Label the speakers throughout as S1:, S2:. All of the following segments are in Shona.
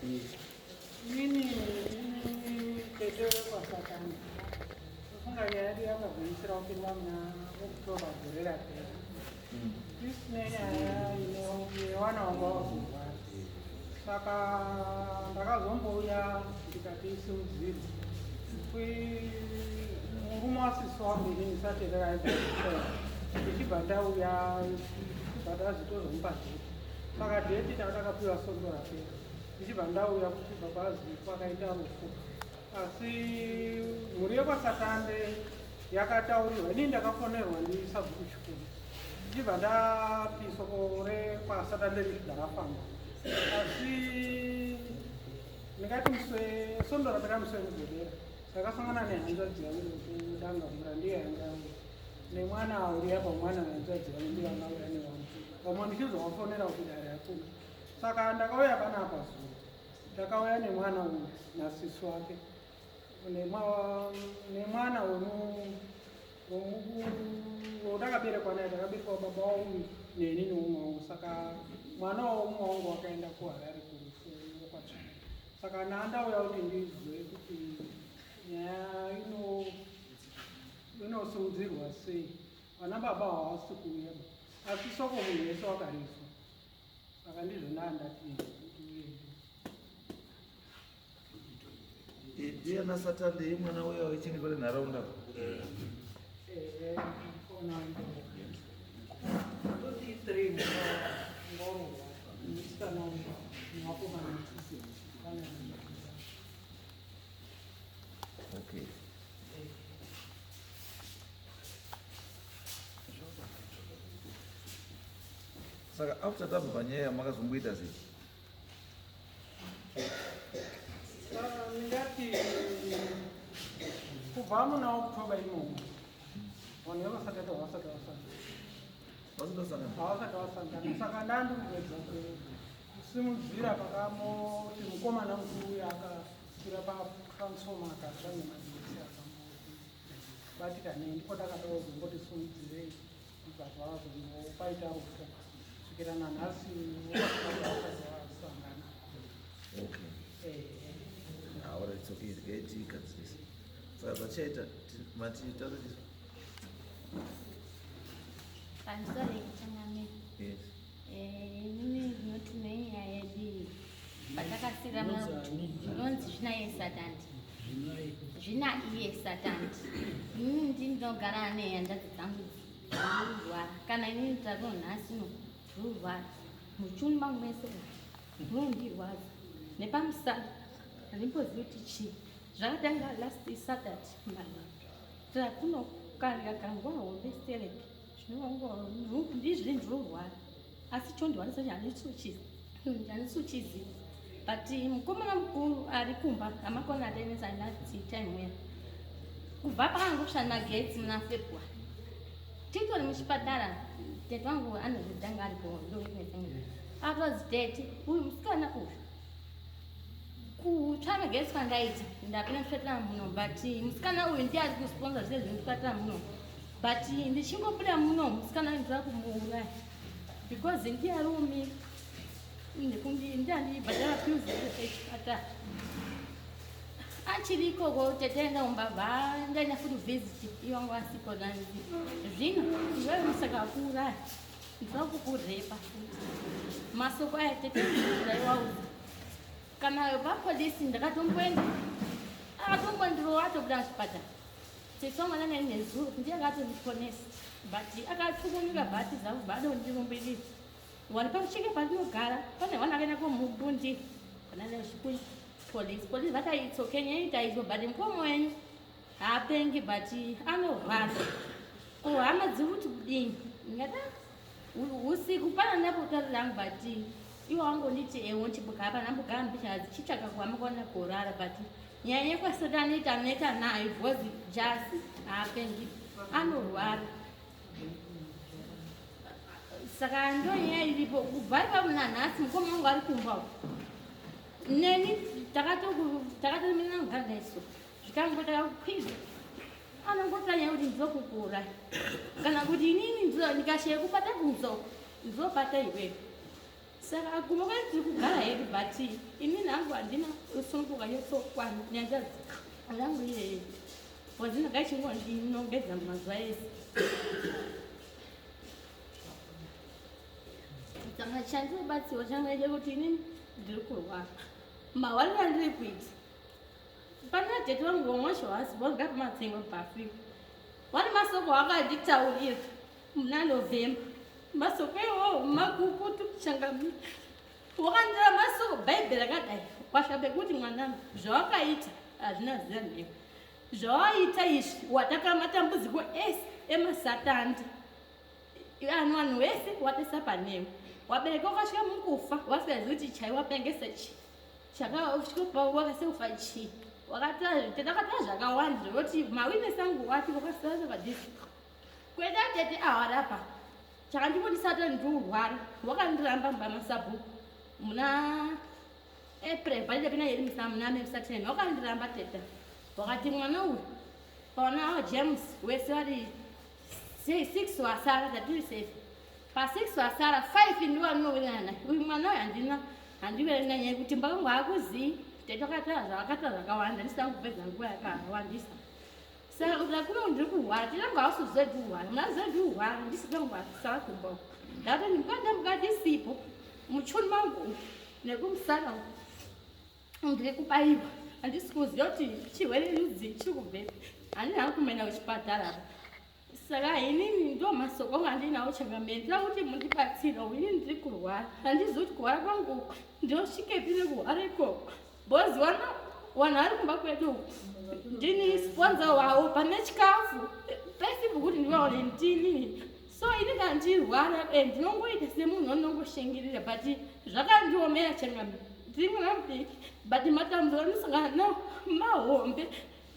S1: Inini ndini tete wekwaSatani. Ndofunga nyaya yedu yakagumisira kupinda muna October gore rapera. Tisine nyaya yewana wanga wazorwara. Saka ndakazombouya ndikati isimudzirwe. Murume wasisi wangu inini satete aibva ndichibva ndauya tichibva tazitozomupa dheti. Saka dheti tanga takapiwa svondo rapera. Ndichibva ndauya kuchibva kwazi kwakaita rufu. Asi mhuri yekwaSatande yakataurirwa, inini ndakafonerwa ndisabhuku chikuru. Ndichibva ndati soko rekwaSatande richibva rafamba. Asi ndingati musi svondo rapera musi weMugovera ndakasangana nehanzvadzi yangu kuDangamvura, ndiye yanga yauya nemwana auri apa, mwana wehanzvadzi yangu ndiye angauya nevamwe. Vamwe ndichizovafonera kuti dare hakuna. Saka ndakauya panapa zuro, ndakauya nemwana uyu nasisi wake nemwana wandakaberekwa naye, takaberekwa baba wauyu neni neumwe wangu. Saka mwana waumwe wangu wakaenda kuHarare kurufu kwatsvaka. Saka ndandauya kuti ndizwe kuti nyaya inosimudzirwa sei. Vana baba havasi kuuya, asi soko munhu wese wakariswa. Saka ndizvo ndandati
S2: Ndiye ana Satani mwana uya waichengetwa nenharaunda.
S1: Ehe, ona toti three ngorwa musikana nevakomana vana.
S2: Okay. Saka after tabva panyaya makazomboita sei?
S1: Ndingati kubva muna October imomo vanhu vavasati vasati vasangana.
S2: Vasati vasangana.
S1: Havasati vasangana. Saka ndandiri kuedza kusimudzira pakamoti mukomana mukuru uyu akasira patransformer akatsva nemagetsi, akambobatika nei, ndipo takadawo kumboti simudzirei kubva zvazombopaita rufu kusvikira nanhasi vasati vasangana.
S2: Okay. Alright, it's okay. Regai tiigadzirise. Saka zvachaita mati taurisa.
S3: Pamusoro changamire.
S2: Yes.
S3: Inini ndinoti nenyaya yedu iyi patakasira ndinonzi zvina iye Satani, zvina iye Satani. Inini ndinogara nehanzvadzi dzangu dzirurwara. Kana inini taro nhasi no rurwara muchumba mese munondirwadza nepamusana, handimbozivi kuti chii. Zvakatanga last Saturday manheru, takunokarira kangwa hombe stereki. Ndizvi ndorwara, asi chondirwarisa handisuchizivi, but mukomana mukuru ari kumba amakona atenesa time uya kubva paangosva magetsi muna February titori muchipatara. Tete wangu anozvidanga aripo, atozi tete uyu musikana uyu kutsva magetsi kwandaita ndapinda muchipatara muno, but musikana uyu ndiye ari kusponsor zvese zviri muchipatara muno. But ndichingobuda muno, musikana uyu ndira kumuuraya because ndiye ari umira ndiye andibhadhara pills echipatara. Achiri ikoko tete enda umbabva ndaenda futi visit, iwangu asipo. Nanzi zvino iwewe musaka kuuraya, ndinoda kukurepa futi. Masoko aya tete ndaiwauza kana papolisi, ndakatomboenda akatombondirowa atobuda muchipatara. Sisi mwana naye nezuro ndiye akatondiponesa, but akatsukunyuka bhati zangu badondirumbirira wani pakusvika pandinogara pane vana akaenda komubundira vana polisi vakaitsoke nyaya itaizwa, but mukoma wenyu haapengi but anorwara. Ko hama dziri kuti kudini? Ndingati usiku pana ndapotarira hangu, but iwo wangonditi ewo nchibugara pana mbugara mbichana dzichitsvaka kuhama kwana kurara. But nyaya yekwasatani taneta nayo because jasi haapengi, anorwara. Saka ndo nyaya iripo kubva ipapo nanhasi. Mukoma wangu ari kumba uko neni takatomirana kugara naiso zvikango takakwizwa anongotanya kuti ndizokukura kana kuti inini ndikashaya kubata kunzo ndizobata iwewe. Saka kumba kwedu tiri kugara hedu, but inini hangu handina rusununguko rwakanyatsokwani nyanzvadzi yangu iyeye, because inenge ichingondinongedza mazuva ese. Saka chandinobatsirwa changaite kuti inini ndiri kurwara, mahwariro andiri kuita pana tete vangu vamwe wacho hasi vogara pamatsengo paafrica. Vane masoko akanditaurira muna November, masoko iwowo makukutu changamira. Wakandira masoko Bhaibheri rakadai kwasha pekuti, "Mwanangu, zvawakaita hazvina zira newe. Zvawaita izvi wataka matambudziko ese emasatandi vanhu, vanhu vese watesa panewe. Wabereka wakasvika mukufa wasingazivi kuti chai wapengesa chii, chakasvika wakaseufa chii." Takataa zvakawanda zvekuti mawitness angu wati wakasara padisi kwenda. Tete awarapa chakandibudisa to ndiurwara, wakandiramba mba masabhuku muna April paida pina iri muna May, wakandiramba teta. Wakati mwana uyu pawana ava James wese vari six wasara, tatiri seven, pa6 wasara 5 ndiwo anowirana naye uyu mwana uyu. Handina, handiwirirani nanyaya yekuti mbakangu haakuzii. Tete akataura zvakataura zvakawanda, ndisina kupedza nguva yakawandisa. Saka kuti kuno ndiri kurwara, tinangu hausizive ndikurwara, munazive ndikurwara, ndisina kungwasara kumba uku. Ndakati ndimukanda mukandisipo muchuni mangu nekumusana ndiri kubayiwa, handisi kuziva kuti chirwere rudzi chiri kubvepi, handina hangu kumenda kuchipatara. Saka inini ndo masoko angu andinawo changamire. Ndinoda kuti mundibatsirewo, inini ndiri kurwara, handizivi kuti kurwara kwangu ndinosvikepi nekurwara ikoko, because wana vanhu vari kumba kwedu ndini sponsor wavo pane chikafu pese pokuti ndivaone ndini. So ini kana ndirwara ndinongoita semunhu anongoshingirira, but zvakandiomera changamire. Ndiri mwana mudiki, but matambudziko anosangana nawo mahombe.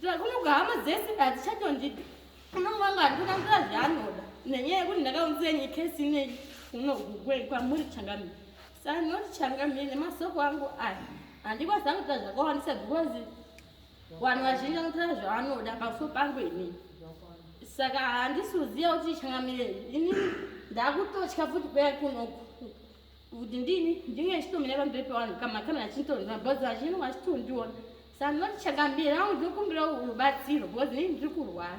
S3: Kunoga hama dzese hadzichatondidi, unonganga handinambira zvaanoda nenyaya yekuti ndakaunzirenyi kesi inei kuno kwamuri changamire. Saka ndinoti changamire, nemasoko angu aya handikwanisa kuita zvakawandisa because vanhu vazhinji vanotaura zvavanoda pamusoro pangu inini. Saka handisi kuziva kuti changamire, inini ndakutotya futi kuya kunoku kuti ndini ndinge ndichitomira pamberi pevanhu kamakamera achitondiona, because vazhinji vachitondiona. Saka ndinoti changamire angu, ndinokumbira rubatsiro because inini ndiri kurwara.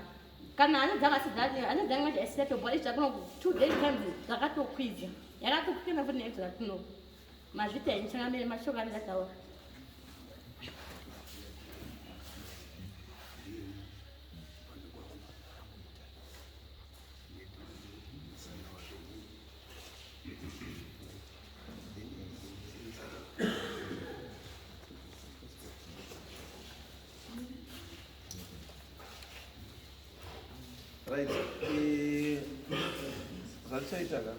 S3: Kana hana dzanga hana dzanga chaisatobwa izvi zvakuno 2 days times zvakatokwidza, yakatokwidza futi neizvo zvatino mazvita henyu changamire, mashoko andingataura.
S2: Right, zvandichaita ka.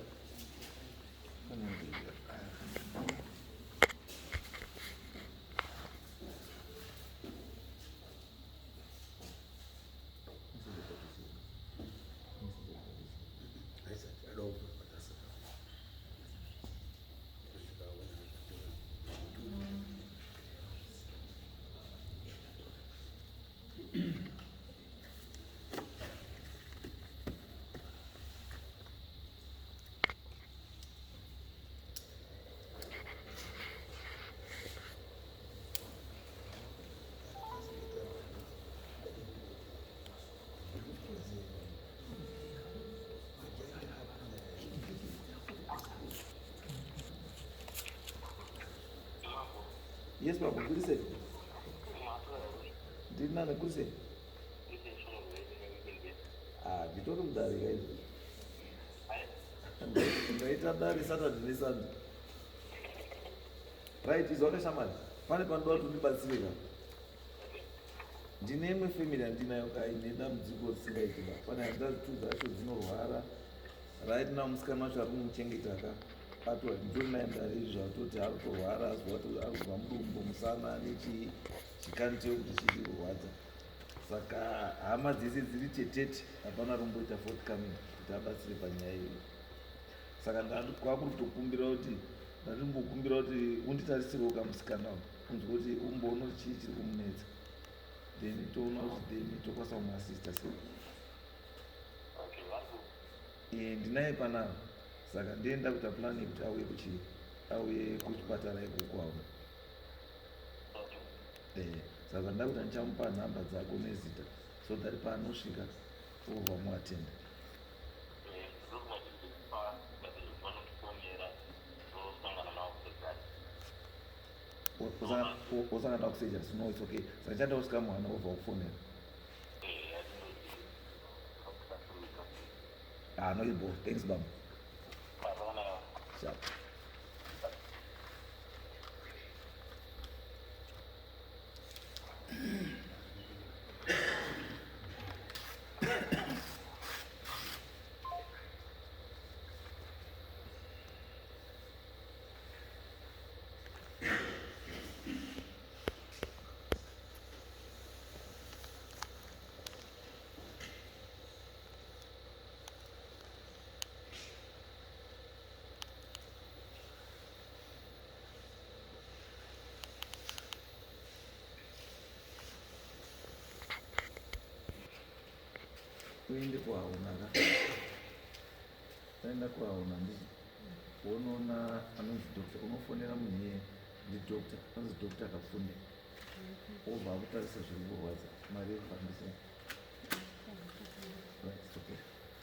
S2: Yes baba, kuri sei? Ndiri nani, kuri sei? Ah, nditori kudarika izvo. Ndaita dare Saturday neSunday. Right, izwa kashamari, pane panoda kuti undibatsire ka. Ndine imwe family yandinayo ka ine dambudziko risingaiti ba. Pane hanzvadzi two dzacho dzinorwara. Right now musikana wacho ari kumuchengeta ka. Atwa nditori naye mudare izvi zvatoti ari kurwara, azwa kuti ari kubva mudumbu, musana nechii chikanitewo kuti chiri kurwadza. Saka hama dzese dziri tetete, hapana romboita forthcoming kuti abatsire panyaya iyoyo. Saka kwakutokumbira kuti ndandimbokumbira kuti unditaritsirewo kamusikana uyu, unzwe kuti umboona kuti chii chiri kumunetsa, then toona kuti then tokwanisa kumuasista sei. Ndinaye panapa, saka ndienda kuita plan yekuti auye kuchii. auye kuchipatara ikoko hauna. Saka ndakuti ndichamupa nhamba dzako nezita so that paanosvika obva muatenda. Osangana navo kusurgery. No, it's okay. Saka ndichada kusvika mwana obva kufonera. Ah, no, ibo. Thanks, baba. Sharp. Uende kuhauna ka, uenda kuhauna ndizvo, wonoona anonzi doctor, unofonera munhu iyeye, ndidoctor anonzi Doctor Kapfunde, wobva akutarisa zviri kurwadza. Mari yekufambisa. Right, it's okay.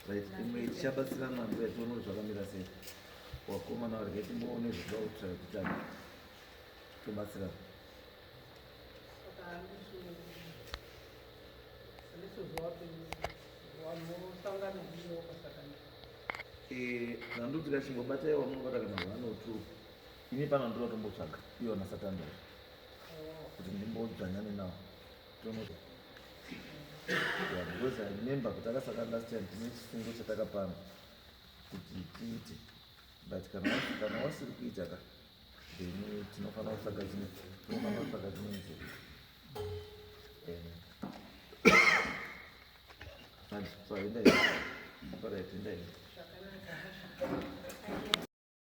S2: Right, imwe tichabatsirana mbuya, tione kuti zvakamira sei. Wakomana varege timboone zvinoda kutsvaka kutanga tobatsirana.
S1: Saka handisizoziva kuti vanosangana ivo pasakana.
S2: Nandoti kachimbobatai wamunobata kana one or two. Ini pano ndoda kutombotsvaga ivo nasatani kuti ndimbodzvanyane nawo. Tono, yeah, because I remember kuti takasangana last time, tine chisungo chatakapana kuti tiite, but kana wasiri kuita ka, then tinofanira kutsvaga dzimwe, tinofanira kutsvaga dzimwe nzira. So endai, alright, endai.
S1: Zvakanaka.